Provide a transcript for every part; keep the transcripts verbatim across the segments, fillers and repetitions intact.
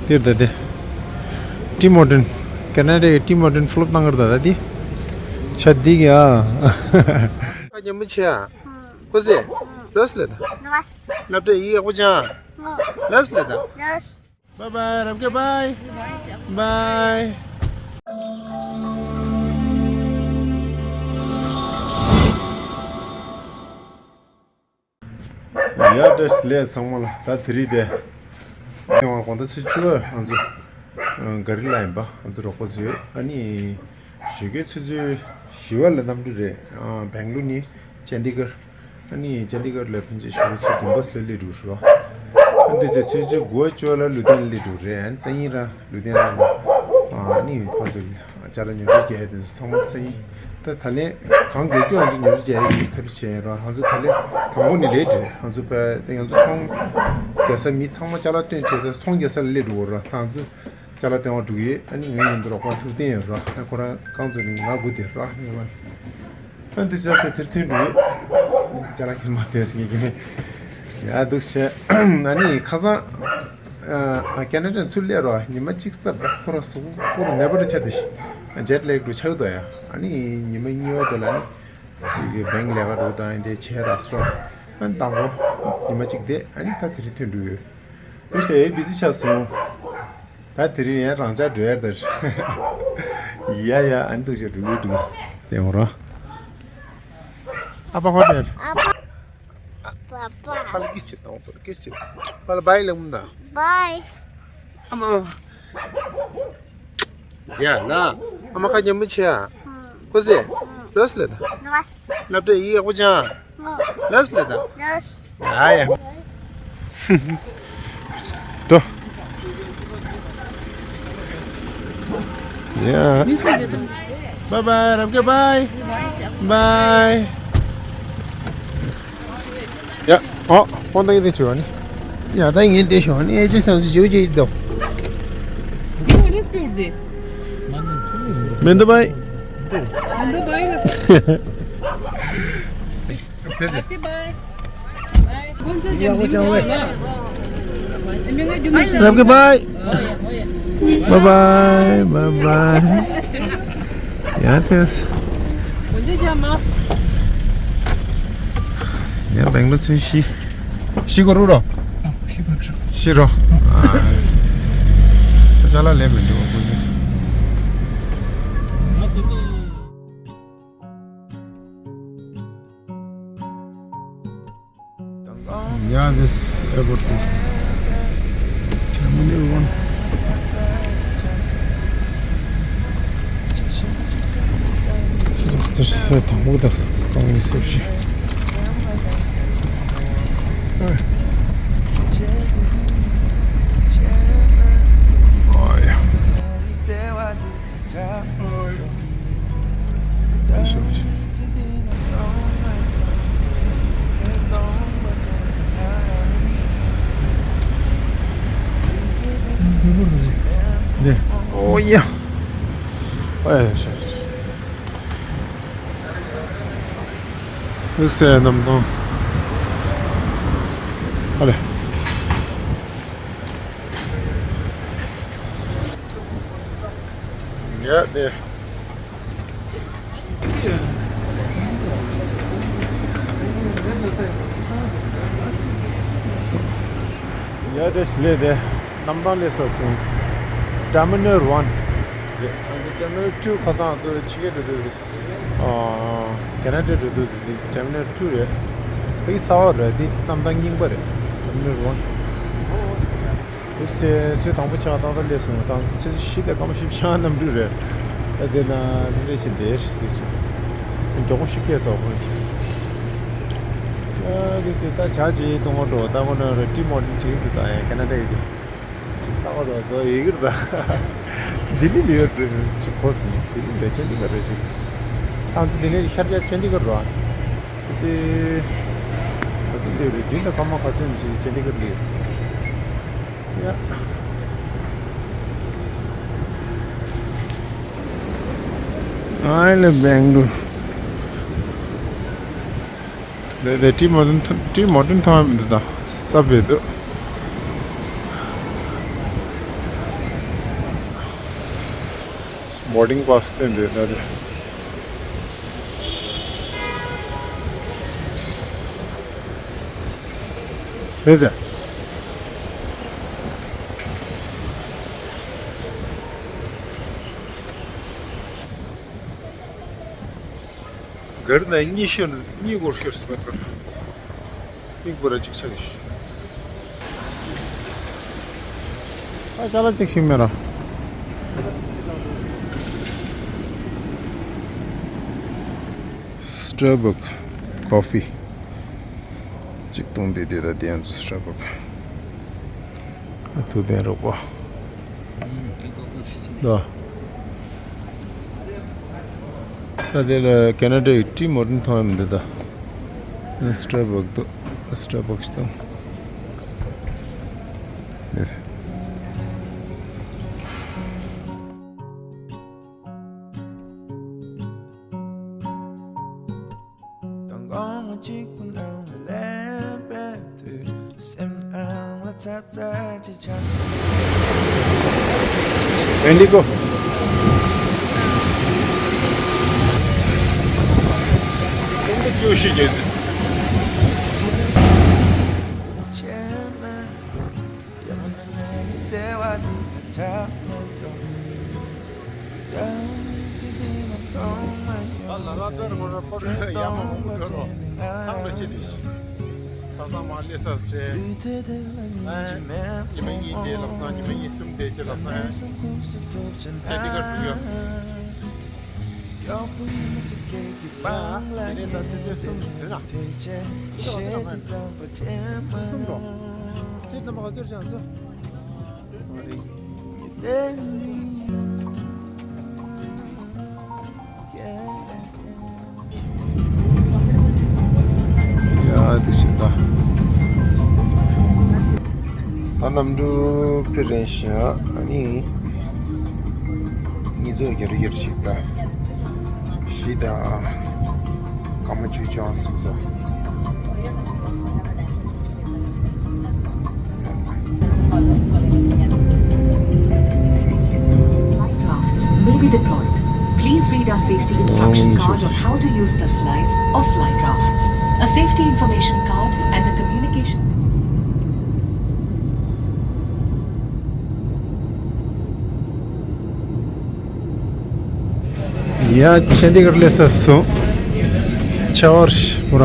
དེར་ད་དེ། ཊི་མོར་ཊན། ཁེ་ན་ཌ་གི་ཊི་མོར་ཊན་ཕོ་ལོབ་བཏང་གི་རེད་ད་ད་དེ། ཤ་འདི་གི་ཨ། ཁ་ཉན་མོ་ཆེ་ཨ། ཀོ་ཟེ། ལོས་ལེ་ད། ལོས། སློབ་གྲྭ་ཡིག་ཡག་པོ་སྦྱང་། ལོས་ལེ་ད། ལོས། Bye bye, རབ་རྒྱས་bye. Bye. ཡ་བཀྲ་ཤིས་བདེ་ལེགས་ཚང་མ་ལ། ད་དེ་རིང་དེ། ཡོང་བ་དགོང་དག་ཚོད་བཅུ་པ་ང་ཚོ་ག་རི་ལ་ཡིན་པ་ང་ཚོ་རོགས་པ་ཚོ་ཡོད། ཨ་ནི་ཞོགས་ཀའི་ཆུ་ཚོད་བཞི་པ་ལ་གནམ་གྲུ་རེད། ཨ། སྦེང་ལོར་ནས་ཅན་ཌི་གར། ཨ་ནི་ཅན་ཌི་གར་ལ་ཕན་ཆད་ཞོགས་ཀའི་ཆུ་ཚོད་བདུན་པ་ལ་སླེབས་འགྲོ་རེད་པ། ཨ་འདི་ཚོ་ཆུ་ཚོད་དགུ་པ་བཅུ་པ་ལ་ལུ་དན་ལ་སླེབས་འགྲོ་རེད། ཨ་ནི་སང་ཉིན་རང་ལུ་དན་རང་ལ། ཨ་ནི་ཕར་ཚུར་ཅ་ལག་ཉོ་སྒྲུབ་རྒྱག་ཡ་དེ་ཚོ་ཚང་མ་སང་ཉིན། ད་ད་ལན་གང་མགྱོགས་མགྱོགས་ང་ཚོ་ཉོ་སྒྲུབ་རྒྱག་ཡ་གི་ཐབས་ཤེས་བྱས་རོགས། ང་ཚོ་ད་ལན་དང་པོ་ནས་ལེ་ཊི་རེད། ང་ཚོ་པ་ང་ཚོ་ཚོང་རྒྱག་ས་མི་ཚང་མ་ཅ་ལག་བཏོན་བྱས་ད་ཚོང་རྒྱག་ས་ལ་སླེབས་འགྲོ་རོགས། ད་ང་ཚོ་ཅ་ལག་སྟོན་པ་འགྲོ་གི་ཡོད། ཨ་ནི་ངའི་མཉམ་དུ་རོགས་པ་ཐུབ་བསྟན་ཡོད་རོགས། ཨ་ཁོ་རང་རྐང་བཙུགས་ནས་ང་སྒུག་བསྡད་རོགས། ཨ་འདི་ཅག་དེ་དེར་ཐོན་འགྲོ་ཡོད། ཅ་ལག་ཁྱེར་མ་ཐོན་ཟེར་ངས་ཀྱི་མེད། ཡ་འདུག་བྱས། ཨ་ནི་ཁ་སང་ཨ་ཁེ་ན་ཌ་ཚུར་སླེབས་རོགས། ཉི་མ་གཅིག་ཙམ་ཁོ་རང་གཟུགས་པོ་ཁོ་རང་ནད་པ་རེ་ཆགས་བསྡད་ཤག་ཇེཊ་ལེག་འདྲ་ཆགས་འདུག་ཡ། ཨ་ནི་ཉི་མ་གཉིས་པ་དེ་ལ་ནི་ཅིག་གི་སྦེང་ལས་ཀ་འགྲོ་དང་ཡིན་དེ་བྱས་ར་སོང་། ཨ་ནི་དང་པོ་ཉི་མ་གཅིག་བསྡད། ཨ་ནི་ད་དེ་རིང་ཐོན་འགྲོ་ཡོད། འདུག་བྱས་བི་ཟི་ཆགས་སོང་། ད་དེ་རིང་ཡང་རང་འཇགས་འགྲོ་ཡ་ད། ཡ་ཡ། ཨ་ནི་འདུག་བྱས་འགྲོ་གི་འདུག་དེ་འོ་ར། ཨ་ཕ་ཁོ་དེར། ཨ་ཕ། ཨ་ཕ། ཨ་ཕ་ལ་ཀིས་བྱེད་དང་། ཨ་ཕ་ལ་ཀིས་བྱེད། ཨ་ཕ་ལ་བའི་ལབ་མ་དང་། བའི། ཨ་མ། ཡ་ལ། ཨ་མ་ཁ་ཉན་མོ་བྱེད་ཨ། ཀོ་ཟེ། ལོས་ལེ་ད། ལོས། སློབ་གྲྭ་ཡིག་ཡག་པོ་སྦྱང་། ལོས་ལེ་ད། ལོས། ཡ་ཡ། འགྲོ། ཡ། བའི་བའི། རབ་རྒྱས་བའི། བའི། ཡ། ཨོ། ཁོང་ད་ཡིན་དེ་བྱོས་ནི། ཡ་ད་ཡིན་དེ་བྱོས་ནི། ཨེ་ཅེ་སང་ཅི་བྱོས་ཀྱི་འདུག་མེན་དུ་བའི། མེན་དུ་བའི་ལ། Happy bye. རབ་རྒྱས་བའི། བའི་བའི། བའི་བའི། ཡ་ཐེས། ཡ་སྦེང་ལོར་ཚུན་ཤི། ཤི་གོ་རུ་རོ། ཤི་རོ། ཨ། ཅ་ལག་ལེན་མི་འདུག་ཁོ་གཉིས། Yeah, this airport is terminal one. This is དང་པོ་དང་གང་ཡིན་སེབ་ཤི། Oh, yeah. ཨོ་ཡ། ཨེ་ཤ། དམིགས་བསལ་གནམ་ཐང་། ཨ་ལེ། ཡ་དེ། ཡ་དེ་སླེབས་དེ། གནམ་ཐང་སླེབས་ཚར་སོང་། Terminal one རེད། ཨ་ནི་Terminal two ཁ་སང་ང་ཚོ་ཕྱི་རྒྱལ་འགྲོ་དུས། ཨ། ཁེ་ན་ཌ་འགྲོ་དུས་དེ་Terminal two རེད། དེ་གི་གསར་པ་རེད། དེ་གནམ་ཐང་རྙིང་པ་རེད། Terminal one། དེ་ཚེ་ཚོད་དང་པོ་ཆགས་ཏག་ཏག་སླེབས་སོང་། ད་ཚོད་བཞི་དང་སྐར་མ་བཞི་བཅུ་གནམ་གྲུ་རེད། ཨ་དེ་ན་དེ་འདྲ་ཞིག་འདིར་སླེབས་སོང་། མགྱོགས་པོ་ཞིག་སྐྱེས་སོང་ཁོ། ཨ་དེ་ཚེ་ད་བྱ་བྱེད་གཏོང་བ་འགྲོ། ད་ཁོ་ན་རེ་ཊི་མོར་ཊན་བྲིས་འདུག་ད་ཡང་ཁེ་ན་ཌ་ཡི་དེ། ད་ཁོ་ད་དོ་ཡི་གེར་ད། ལྡི་ལི་ལ་ཡོད་རེད་ཅིག་གོ་སོང་། ལྡི་ལི་ལ་ཅན་ཌི་གར་རེད་ཅིག་ད་ཚོ་ལྡི་ལི་ཤར་རྒྱག་ཅན་ཌི་གར་རོ། ཨ་ཙི། ཨ་ཙི་འདི་རེད། འདི་ལ་སྐར་མ་ག་ཚོད་ནས་ཅན་ཌི་གར་ལ་ཡོད། ཡ། I love Bangalore. རེད་རེད། ཊི་མོར་ཊན་ཊི་མོར་ཊན་ཐང་མི་འདུག་ད་སབ་ཝེ་འདུག boarding pass སྟོན་འདོད་ན་རེད། རེད་ཟེར། གར་ན་གཉིས་ཤོར་གཉིས་སྐོར་ཤོར་སྲིད་པ་འགྲོ། མིག་བོར་གཅིག་ཆགས་ཤིག་ཨ་ཅ་ལག་གཅིག་ཤིག་མེད་ར། Starbucks coffee གཅིག་བཏུང་དེ་དེ་ད་དེ་ཡང་Starbucks ཨ་ཐུག་དེ་རོགས་པ། ད། ད་དེ་ལ་ཁེ་ན་ཌ་ཡི་ཊི་མོ་ཊན་མཐོང་ཡ་མི་འདུག་ད། Starbucks འདུག Starbucks དང་། དེ། དང་དགོང་མོ་གཅིག་པུ་ནང་ལ་ལེན་པའི་དུས། སེམས་ཨང་ལ་ཚ་ཚ་ཅིག་ཆགས་སོང་། ཨེན་ཌི་གོ། ཀྲུང་གོ་བཅུ་བཞི་བརྒྱད་དེ། ད་ལ་ལ་ཏོར་མོ་ར་པོར་ཡ་མ་མོ་ཐོར་རོ། ཐང་ལ་ཆེ་དི་ཤི། ས་ས་མ་ལེ་ས་སེ། ཨ་ཉི་མ་གཉིས་དེ་ལབ་ས་ཉི་མ་གཉིས་གསུམ་དེ་ཆེ་ལབ་ས། ཅེ་འདི་གར་འགྲོ་ཡ། ཡ་དེ་ནས་ད་ཚེ་ཚེ་གསུམ་ཟེར་ན། ཚེ་གསུམ་འགྲོ། ཚེ་རྣམ་པ་ག་ཚོད་ཅང་ཚོ། ཡ་དེ་ཤི་ད། ད་གནམ་གྲུ་ཕེ་རན་ཤ་ཨ་ནི་ཉི་ཚོ་རྒྱ་རུ་ཡར་ཤི་ད། ཤི་ད། སྐར་མ་བཅུ་ཆ་གསུམ་ས། Light rafts may be deployed. Please read our safety instruction card on how to use the slides or slide rafts. A safety information card and a communication. ཡ་ཆེན་འདི་གར་ལས་ས་སོང་། ཆ་བར་པོ་ར་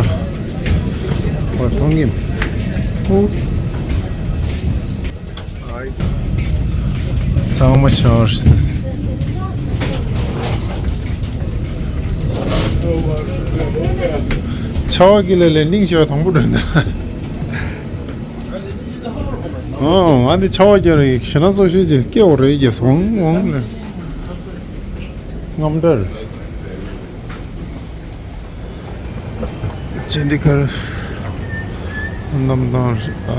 པོ་ཐོང་གིམ། ཨུ། ཚང་མ་ཆ་བར་སོང་། ཆ་བ་གི་ལ་ལེན་ཌིང་བྱས་པ་དང་པོ་འདྲ་འདུག་ཨོ། ང་འདི་ཆ་བ་རྒྱག་རེད། ཞེ་ན་སོ་ཤོད་ཅིག་སྐྱེ་བོ་རེད་ཀྱི་སོང་འོང་ལ། རྔམ་འདྲ་རེད། ཅན་འདི་ཁར་གནམ་ཐང་རེད་ཨ།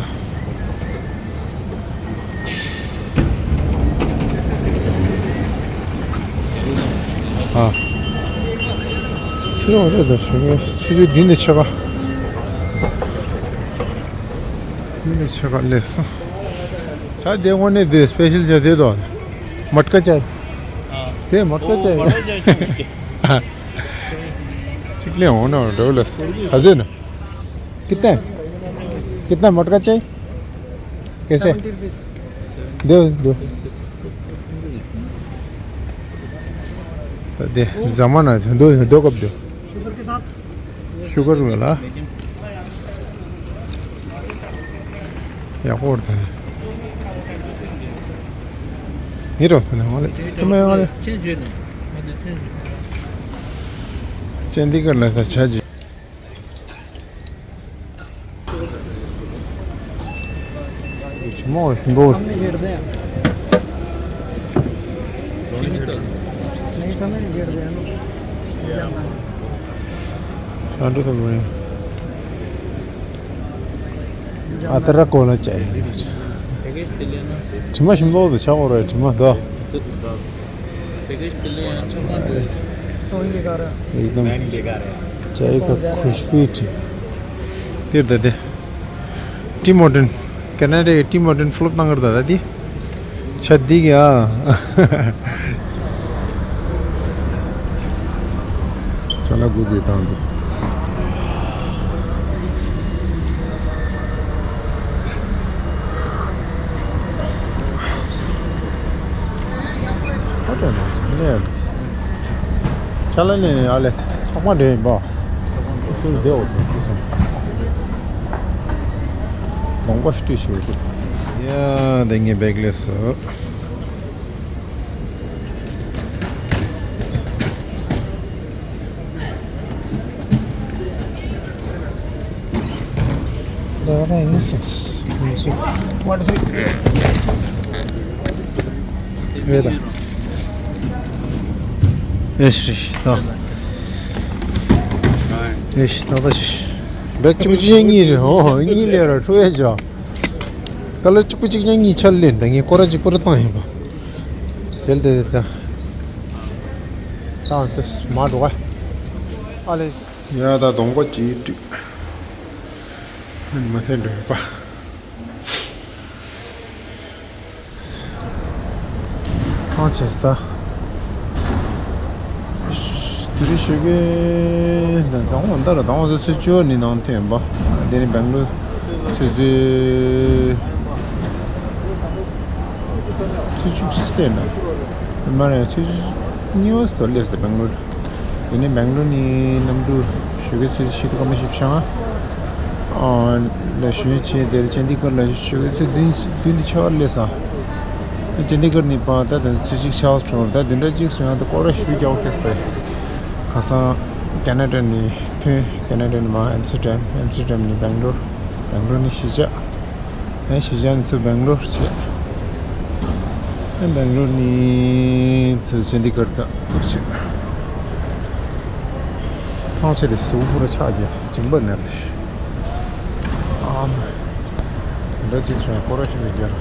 ཨ། ཚེ་རིང་རེད་ད་ཞོགས་ཀས་ཆུ་ཚོད་བདུན་དང་ཕྱེད་ཀ། བདུན་དང་ཕྱེད་ཀ་སླེབས་སོང་། ཆ་དེ་དངོས་གནས་དེ་སྤེ་ཤལ་ཆ་དེ་དོ། མཊ་ཀ་ཅའི། དེ་མཊ་ཀ་ཅའི། གཅིག་ལེན་འོང་ན་འགྲོ་ལ། ག་ཚོད་ན། कितना है? कितना मटका चाहिए? कैसे? Seventy rupees. दो, दो। दे, जमाना है, दो, दो कप दो। शुगर के साथ? शुगर वाला। या और था। ये रहो, ना वाले, समय वाले। चेंज है ना? चेंज कर लेता, अच्छा जी। ཆུ་མོ་ཞིམ་པོ། ཨ་འགྲོ་དང་མོ་ཡིན། ཨ་ཏི་ར་ཀོ་ལ་ཅའི། དྲི་མ་ཞིམ་པོ་དུ་ཆགས་འོ་རེད་དྲི་མ་དོ། एकदम चाय का खुशबू ही थी। तेरे दादे। T Morton. कनाडा के टी मॉर्टन फ्लॉप ना कर दादा दी। शादी क्या? ཅ་ལག་དགུ་དེ་བཏང་འདུག་ཨ་ཅག་ན་ཅག་ལས་ཅ་ལག་ལེན་ནས་ཨ་ལས་ཚང་མ་འདྲེན་ཡིན་པ། ཁྱོད་བསྡད་འོ་དེ་ཅི་སོང་། གདོང་པ་ཤི་ཏུ་ཤི་འོ་དེ། ཡ་དེ་ངའི་བེག་ལས་སོ། རེད་ད། ཨེ་ཤི་ད། ཨེ་ཤི་ད་ད་ཤི། བེག་གཅིག་གཅིག་གཉིས་རེད། ཨོ་གཉིས་ལས་ར་ཁྲུ་ཡ་ཅོ། ད་ལ་གཅིག་པུ་གཅིག་ཉག་གཉིས་ཆ་ལེན་ད་ངས་སྐོར་ར་གཅིག་པུ་ར་བཏང་ཡིན་པ། དེ་ལ་དེ་དེ་དེ། ད་དེ་མ་འགྲོ་ག་ཨ་ལེ། ཡ་ད་གདོང་པ་ཅིག་བཀྲུས། མ་ཐེན་འགྲོ་ཡོད་པ། ཐང་ཆད་ད། དེ་རིང་ཞོགས་ཀས་ད་དང་པོ་ད་ར་དང་པོ་ཚོད་ཚོད་བཅུ་ནི་ནང་ཐོན་པ། དེ་ནི་སྦེང་ལོར་ཚོད་ཚོད་ཚོད་བཅུ་གཅིག་སླེབས་ན། མ་རེད་ཚོད་བཅུ་གཉིས་པ་སོ་སླེབས་སོ་སྦེང་ལོར། དེ་ནས་སྦེང་ལོར་ནས་གནམ་གྲུ་ཞོགས་ཀས་ཚོད་ཆེད་དུ་སྐར་མ་བཞི་བཅུ་ལ་ཞུ་ཡས་བྱས། དེར་ཅན་ཌི་གྷར་ལ་ཞོགས་ཀས་ཚོད་བདུན་བདུན་དང་ཕྱེད་ཀ་སླེབས་སོང་། ཅན་ཌི་གྷར་ནས་ཕར་ད་དུང་ཚོད་གཅིག་ཕྱེད་ཀ་འགྲོ། ད་བདུན་ཕྲག་གཅིག་སོང་ཡང་ད་སྐོར་ར་ཞུ་རྒྱག་ཁེལ་སོང་། ཁ་སང་ཁེ་ན་ཌ་ནས་ཐོན། ཁེ་ན་ཌ་ནས་མར་ཨེམ་སི་ཊར་ཌམ། ཨེམ་སི་ཊར་ཌམ་ནས་སྦེང་ལོར། སྦེང་ལོར་ནས་གཞིས་ཆགས། ཨེ་གཞིས་ཆགས་ནས་ཚུར་སྦེང་ལོར་བྱས། ཨེ་སྦེང་ལོར་ནས་ཚུར་ཅན་ཌི་གྷར་དང་ཐུག་བྱས། ཐང་ཆད་དེ་གཟུགས་པོ་ར་ཆགས་ཀྱི་འཇིང་པ་ནས་རེད། ཨ་མ། འདྲ་ཅིག་སོང་སྐོར་ར་ཞིག་མི་རྒྱག་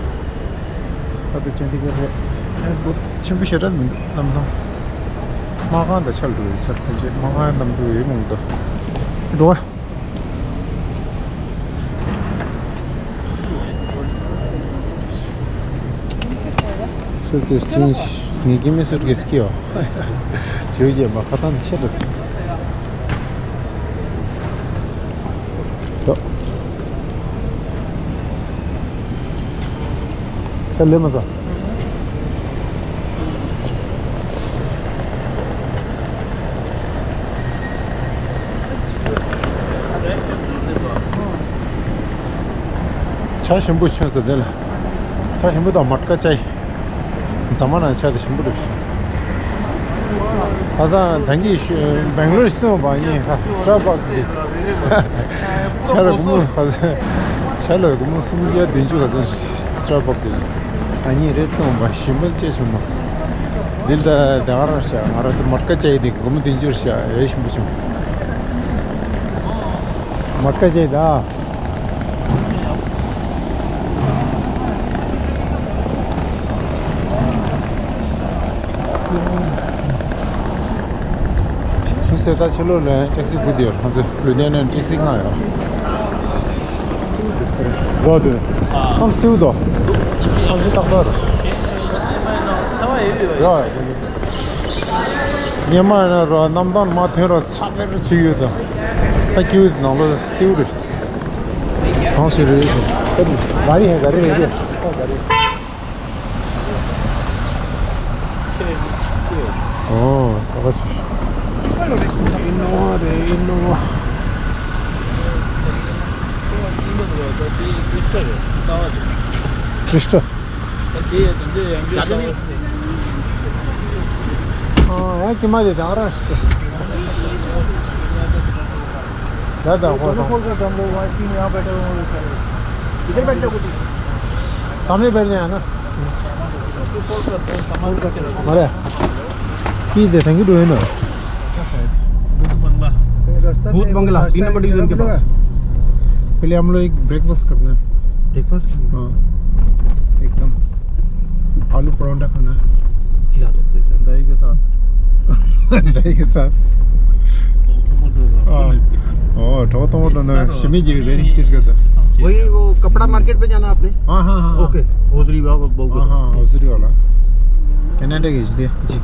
ད་དུ་ཅན་ཌི་གྷར་རེད། ཨེ་སྒོ་ཆེན་པོ་ཞེ་དྲག་མི་འདུག་གནམ་ཐང་། མ་གང་དང་ཆ་ལུ་ཡོད་ས་རེད། ཕལ་ཆེར་མ་གང་གནམ་གྲུ་ཡོད་མང་འདུག་འགྲོ་བ། སུཊ་ཀེས་ཅན་ངས་ཀྱི་མི་སུཊ་ཀེས་ཀྱིའོ། བྱེའུ་རྒྱལ་མ་ཁ་ཚང་ཆེ་འགྲོ། ཏོ། ཆ་ལེ་མ་ས། ཆ་ཞིམ་པོ་ཆུན་ས་དེ་ལ། ཆ་ཞིམ་པོ་དང་མ་ཀ་ཅའི། ཛ་མ་ན་ཆ་དེ་ཞིམ་པོ་རེད། ཁ་སང་ད་གིན་སྦེང་ལོར་ཞིག་ཐོན་པ་ཡིན། ཁ་སི་ཊར་བག་གི་ཆ་ལ་སྒོར་མོ་ཁ་སང་ཆ་ལ་སྒོར་མོ་སུམ་བརྒྱ་བདུན་ཅུ་ག་ཚོད་སི་ཊར་བག་གི་ཨ་ནི་རེད་ཐོན་པ་ཞིམ་པོ་ཅེ་ཆུང་མ། འདི་ལ་ད་ག་རང་ཤ་ང་རང་ཚོ་མ་ཀ་ཅའི་དེ་སྒོར་མོ་བདུན་ཅུ་ཤ་རེད་ཞིམ་པོ་ཆུང་། མ་ཀ་ཅའི་ད། ཁུ་སེ་ད་ཕྱི་ལོགས་ལ་ཡང་ཅི་སི་དགུ་དེ་ཡོད། ང་ཚོ་ལུ་དེ་ནས་ཅི་སི་ལྔ་ཡོད། གོ་དུ་ཨམ་སིའུ་དོ། ཨམ་སི་ཏག་ཏག་རེད། ཡ། ཉི་མ་ཡིན་ན་རོ་གནམ་ཐང་མ་ཐོན་རོ་ཚ་མེར་ཆི་ཡོད་དོ། ད་ཀྱུ་ནང་ལོ་སིའུ་རེད། གང་ཞིག་རེད། ག་རེ་ག་རེ་རེད། ཨོ། ད་ག་ཞིག་ཨིན་ནོ་བ་རེད། ཨིན་ནོ་བ། ཀྲིས་ཊ། ཨ་ཡ་ཀི་མ་དེ་དང་ར། ད་ད་ཧོ། दोनों फोल्ड कर दो, हम लोग वहाँ तीन यहाँ बैठे हुए हैं। इधर बैठ जाओ कुछ। सामने बैठ जाए ना। फोल्ड कर दो, सामान रख के रखो। अरे। पी दे थैंक यू डू ना। भूत बंगला। भूत बंगला, तीन नंबर डिवीजन के पास। पहले हम लोग एक ब्रेकफास्ट करना है। ब्रेकफास्ट? हाँ। एकदम। आलू परांठा खाना है। खिला दो, खिला दो। दही के साथ। दही के साथ। हाँ। ओ, टमाटर, टमाटर ना, शिमी जी, दही किस करता? वही वो कपड़ा मार्केट पे जाना आपने? हाँ, हाँ, हाँ, हाँ। ओके। होजरी बाबा, बाबा। हाँ, हाँ, होजरी वाला। कनाडा के जी। जी।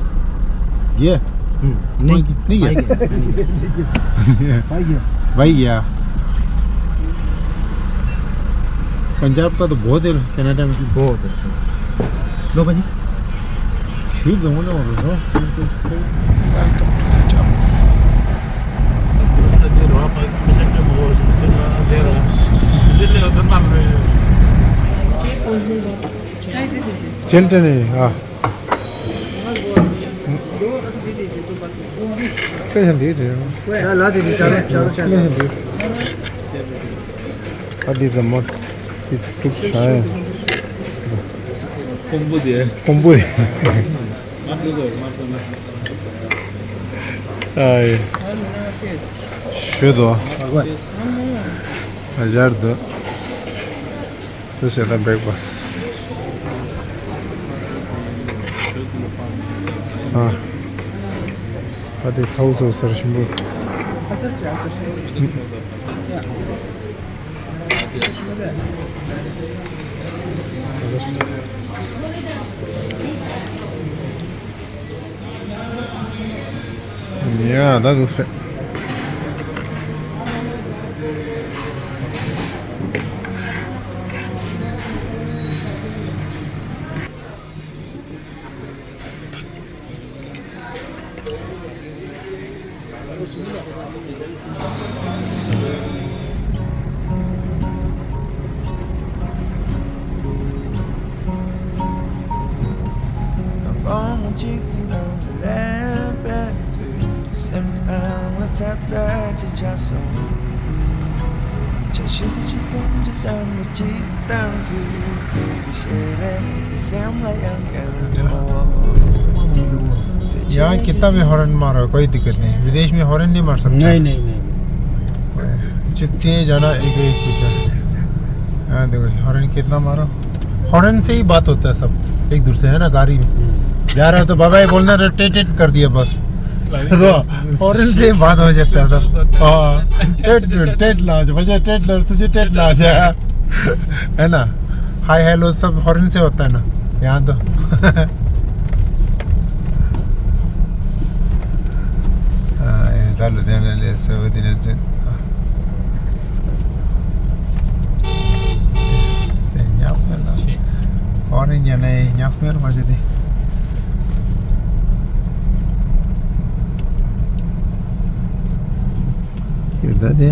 ये? हम्म, नहीं, नहीं है। भाई गया। भाई गया। भाई गया। पंजाब का तो बहुत है, कनाडा में भी बहुत है। लो भाई। शुद्ध होने वाला था। चाय दे दीजिए। चिल्टन है, हाँ। Kaya hindi, di ba? Kaya lahat, hindi, chalo, chalo, chalo. Kaya hindi. Adi naman. Ito siya. Kombu diye. Kombu diye. Ay. Shudo. Ajar do. This is the breakfast. Ah. Ati thau thau sar shimbo. Yeah, that looks it. यहाँ कितना भी हॉर्न मारो, कोई दिक्कत नहीं। विदेश में हॉर्न नहीं मार सकता। नहीं, नहीं, नहीं। चुपके जाना, एक एक पीछे। यहाँ देखो, हॉर्न कितना मारो, हॉर्न से ही बात होता है सब, एक दूसरे, है ना, गाड़ी में। जा रहा है तो बाय बाय बोलना, तो टेट टेट कर दिया बस। रो, हॉर्न से बात हो जाता है सब। हाँ, टेट टेट लाज, मुझे टेट लाज, तुझे टेट लाज है। है ना? हाय हेलो सब हॉर्न से होता है ना यहाँ तो। ཨ། ད་ལོ་དེ་ནས་ལས་སུ་དེ་ནས་ཚེ། དེ་ཉག་སྨེལ་ལ། ཨོ་རེ་ཉ་ནས་ཉག་སྨེལ་མ་བྱེད་དེ། ཡོད་ད་དེ། ད་དེ་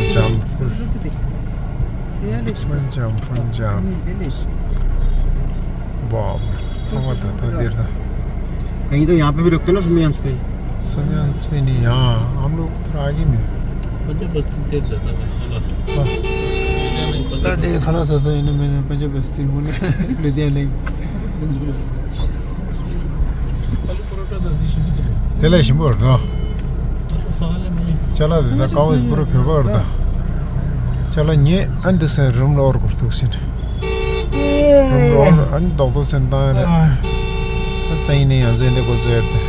འཇམ་ཕུན། ཕུན་འཇམ་ཕུན་འཇམ། བོ། ཚང་མ་ད་ད་འདིར་ད། कहीं तो यहाँ पे भी रुकते ना, सुमयांश पे। सुमयांश पे नहीं, यहाँ हम लोग उधर आगे में। पंजाब बस्ती तेरे दादा में, चलो। हाँ। लुधियाना ही पंजाब। दादी, खलास ऐसा इन्हें मैंने पंजाब बस्ती होने लुधियाना ही। དེ་ལས་ཞིམ་པོ་རེད་དོ། ཅ་ལག་དེ་དག་ཀ་བ་པུ་ར་ཕེ་བར་དང་། ཅ་ལག་ཉེ་ཨན་དུ་སེ་རུམ་ལ་འོར་གོ་ཐུག་སིན། རུམ་ལ་འོར་ཨན་རྡོག་རྡོག་སེན་བཏང་ཡ་རེད། ད་སེན་ནས་ཡང་སེན་དེ་གོ་ཚོད་ཡར་དེ།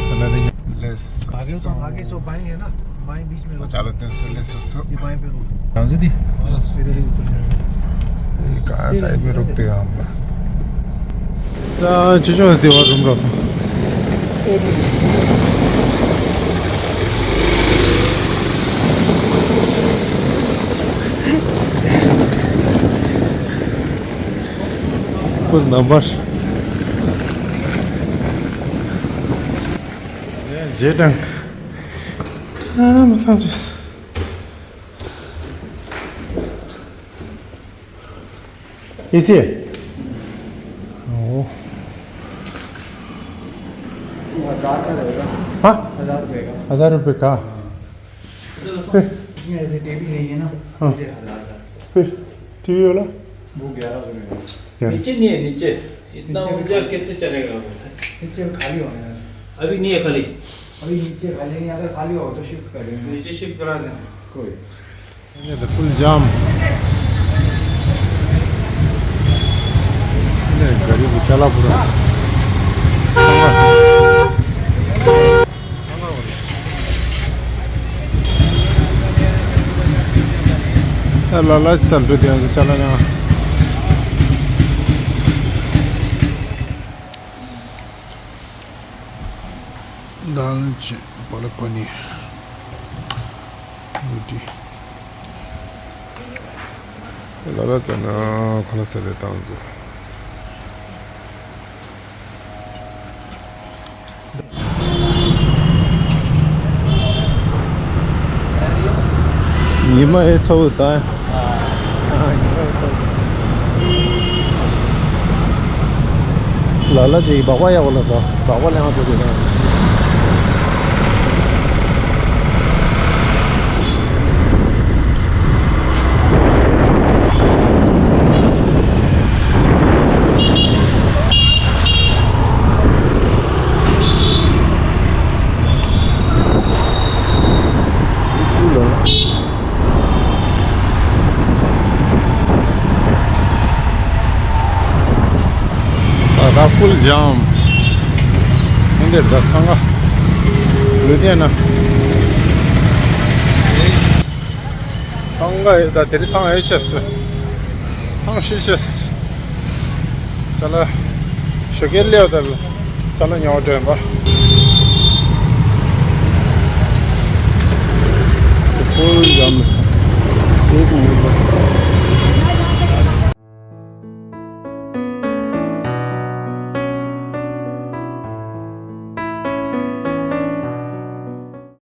ཅ་ལག་དེ་ཉེ་ལས་སོ། आगे तो, आगे सो बाएं है ना, बाएं बीच में ཅ་ལག་དོན་སེ་ལས་སོ་སོ། ये बाएं पे रुक। ཡང་སེ་དེ། इधर ही रुक जाएगा। ये कहाँ साइड में रुकते हैं हम? ད་ཅི་ཅོ་དེ་བར་རུམ་རོགས། ཁོ་རྣམ་པར། རྗེས་དྲན། ཨ་མ་ཐང་ཅི། इसे। ओ। हजार का रहेगा। हाँ? हजार रुपये का। हजार रुपये का। फिर? इसमें ऐसे टीवी नहीं है ना, हाँ। ये हजार का। फिर टीवी वाला? वो ग्यारह सौ में। यार। नीचे नहीं है, नीचे। इतना ऊंचा कैसे चलेगा वो? नीचे खाली होना है। अभी नहीं है खाली। अभी नीचे खाली नहीं, अगर खाली हो तो शिफ्ट कर देंगे। नीचे शिफ्ट करा देंगे। कोई। ये तो फुल जाम। ले, गाड़ी को चला पूरा। ལ་ལ་ཅི་ས་འགྲོ་དེ་ཡང་ཅ་ལག་ཡང་། ལ་ལ་ཅི་པ་ལ་པ་ནི་ལུ་ཏི། ལ་ལ་ཙ་ན་ཁོ་ལ་ས་དེ་བཏང་ཚུ། ཉི་མ་ཨེ་ཚ་བོ་ད། ལ་ལ་ཅིག་སྦག་སྦག་ཡག་པོ་ལ་ས་སྦག་སྦག་ལེན་ཧ་ཐུག་དེ་ད། ད་ད་ཕུལ་ཇམ། འདི་འདྲ་ད་སང་ག་ལུས་བསྟན་ན། སང་ག་ཡོད་ད་དེ་རིང་ཐང་ཡོད་ཆེ་སུ། ཐང་ཤི་ཆེ་སུ། ཅ་ལ། ཞོགས་ཀས་སླེབས་ད་ལ། ཅ་ལ་ཉོ་སྒྲོན་པ། ཕུལ་ཇམ།